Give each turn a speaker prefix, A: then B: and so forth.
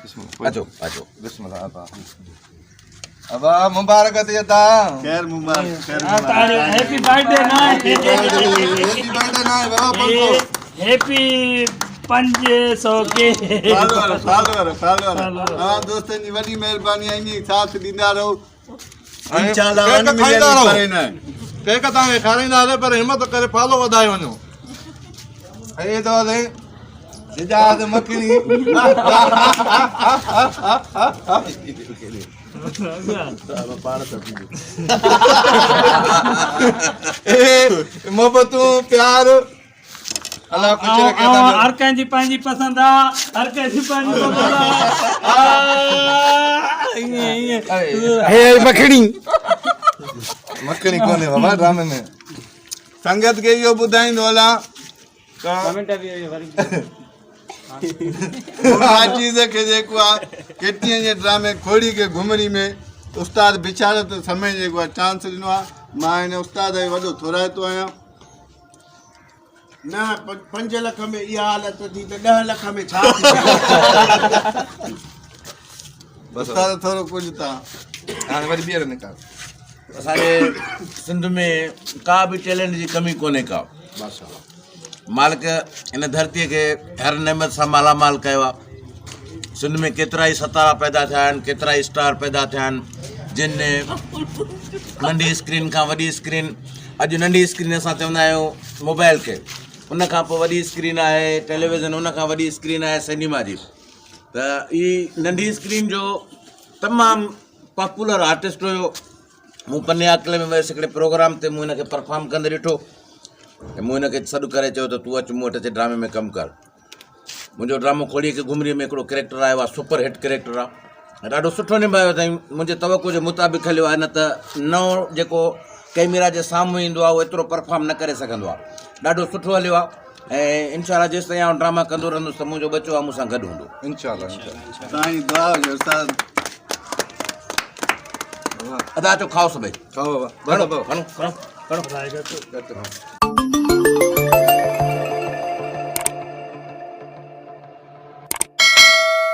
A: اچو اچو
B: بسم الله ابا ابا مبارڪ ٿئي ادا
C: خير مبارڪ خير مبارڪ
D: هيپي برٿ ڊي نه
B: هيپي برٿ ڊي نه بابا پنکو
D: هيپي 500 ڪي
C: فالوور فالوور فالوور اوهان دوستن جي وڏي مهرباني آهي ائين ساٿ ڏيندا رهو انشاء الله 1 ملين پري نه
B: ڪيڪ توهان کي کارائينداسين پر همت ڪري فالو وڌائي وڃو هي تو سجاد مکڻي محبتون پيار الله خوش رکي
D: هر ڪنهن جي پنهنجي پسند آ هر ڪنهن جي پنهنجي پسند آ
A: هي مکڻي
B: مکڻي ڪونهي بابا ڊرامي ۾
C: سنگت کي اهو ٻڌائيندو هلان چيز کي جيڪو آ ڪيٽيء جي ڊرامي کوڙي کي گهمري ۾ استاد بشارت سمي جيڪو آ چانس ڏنو آ مان هن استاد جو وڏو ٿورائتو آهيان
E: نه 5 لک ۾ اها حالت ٿي ته 10 لک ۾ ڇا ٿيندو
C: استاد ٿورو ڪجهه تان
B: هاڻي وري ٻيهر نڪال
A: اسان جي سنڌ ۾ ڪا به ٽيلنٽ جي ڪمي ڪونهي ڪا مالڪ هن ڌرتيء کي هر نعمت سان مالا مال ڪيو آهي سنڌ ۾ ڪيترا ئي ستارا پيدا ٿيا آهن ڪيترا ئي اسٽار پيدا ٿيا آهن جن ننڍي اسڪرين کان وڏي اسڪرين اڄ ننڍي اسڪرين اسان چوندا آهيون موبائل کي ان کان پوء وڏي اسڪرين آهي ٽيليويزن ان کان وڏي اسڪرين آهي سئنيما جي ته هي ننڍي اسڪرين جو تمام پاپولر آرٽسٽ هيو مون پني عاقل ۾ ويس هڪڙي پروگرام تي مون هن کي پرفارم ڪندي ڏٺو ۽ مون هن کي سڏ ڪري چيو ته تون اچ مون وٽ اچي ڊرامي ۾ ڪم ڪر منهنجو ڊرامو کوڙي کي گهمري ۾ هڪڙو ڪريڪٽر آيو آهي سپر هٽ ڪريڪٽر آهي ۽ ڏاڍو سٺو نڀايو اٿائين منهنجي توقع جي مطابق هليو آهي نه ته نئون جيڪو ڪئميرا جي سامهون ايندو آهي اهو ايترو پرفارم نه ڪري سگهندو آهي ڏاڍو سٺو هليو آهي ۽ انشاء الله جيستائين آئون ڊراما ڪندو رهندس ته منهنجو ٻچو آهي مون سان گڏ هوندو.
B: انشاء الله انشاء الله.
C: توهان جي دعا هجي استاد.
A: ادا اچو کائو سڀئي.
B: کائو بابا.
A: کڻو کڻو کڻو.
B: کڻو.